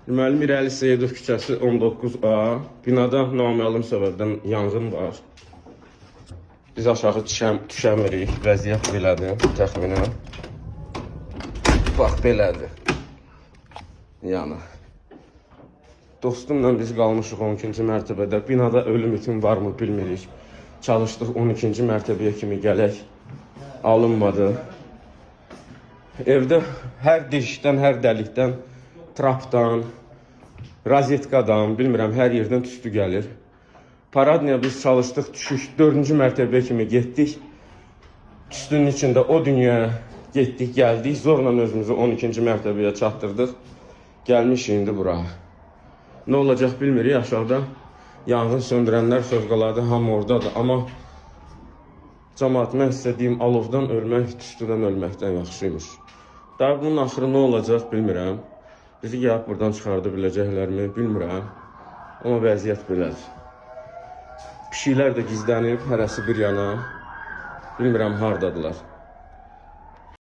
Deməli, Mirəli Seyidov küçəsi 19A. Binada naməlum səbəbdən yanğın var. Biz aşağı düşəmirik. Vəziyyət belədir təxminən. Bax belədir. Yəni dostumla biz qalmışıq 12-ci mərtəbədə. Binada ölüm itim varmı bilmirik. Çalışdıq 12-ci mərtəbəyə kimi gələk. Alınmadı. Evdə hər deşikdən, hər dəlikdən, trapdan, rozetkadan, bilmirəm, hər yerdən tüstü gəlir. Paradniya biz çalışdıq, düşüş 4-cü mərtəbəyə kimi getdik. Tüstünün içində o dünyaya getdik, gəldik. Zorla özümüzü 12-ci mərtəbəyə çatdırdıq. Gəlmişik indi bura. Nə olacaq bilmirik aşağıda. Yanğın söndürənlər fövqəladə hamı oradadır. Amma camaat, mən sizə deyim, alovdan ölmək tüstüdən ölməkdən yaxşıymış. Daha bunun axırı nə olacaq bilmirəm. Bizi gəlib buradan çıxarda biləcəklərmi bilmirəm. Amma vəziyyət belədir. Pişiklər də gizlənib, hərəsi bir yana. Bilmirəm hardadılar.